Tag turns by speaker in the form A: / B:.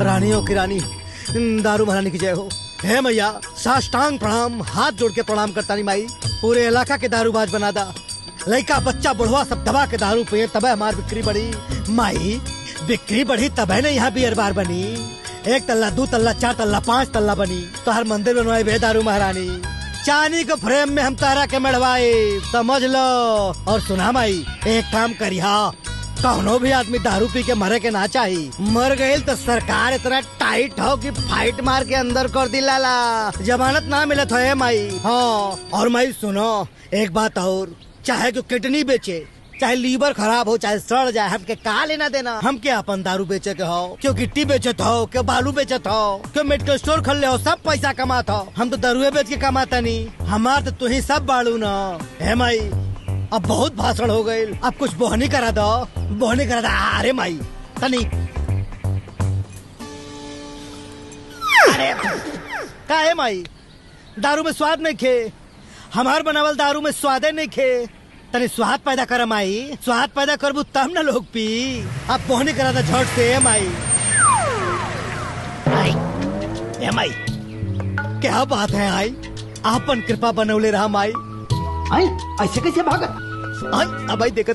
A: रानियों की रानी दारू महारानी की जय हो। हे मैया, साष्टांग प्रणाम, हाथ जोड़ के प्रणाम करता नहीं माई। पूरे इलाका के दारूबाज बना दा, लड़का बच्चा बुढ़वा सब दबा के दारू पिए, तबे हमार बिक्री बढ़ी। माई बिक्री बढ़ी तबे न यहाँ बियर बार बनी। एक तल्ला, दो तल्ला, चार तल्ला, पांच तल्ला बनी तो हर मंदिर बनवाए बे दारू महारानी। चांदी के फ्रेम में हम तारा के मढ़वाए, समझ लो। और सुना माई, एक काम करिहा, कौनो भी आदमी दारू पी के मरे के ना चाही। मर गईल तो सरकार इतना टाइट हो कि फाइट मार के अंदर कर दिलाला, जमानत ना मिलत हो माई। हाँ और माई सुनो एक बात और, चाहे जो किडनी बेचे, चाहे लीवर खराब हो, चाहे सड़ जाए, हमके का लेना देना। हमके अपन दारू बेचे के हो, क्यों गिट्टी बेचत हो, क्यों बालू बेचत हो, क्यों मेडिकल स्टोर खोल ले हो, सब पैसा कमात हो। हम तो दारुए बेच के कमाता नहीं, हमार तो तू ही सब बाड़ू न। हे माई अब बहुत भाषण हो गई, अब कुछ बोहनी करा दो, बोहनी करा दो। अरे माई तनी, अरे का है माई, दारू में स्वाद नहीं खे, हमार बनावल दारू में स्वादे नहीं खे। तनी स्वाद पैदा कर माई, स्वाद पैदा करबू तब न लोग पी। अब बोहनी करा दो झट से माई। आई ए माई क्या बात है आई, आपन कृपा बनौले रहा माई।
B: आई ऐसे कैसे भागत?
A: आई अब आई देखत।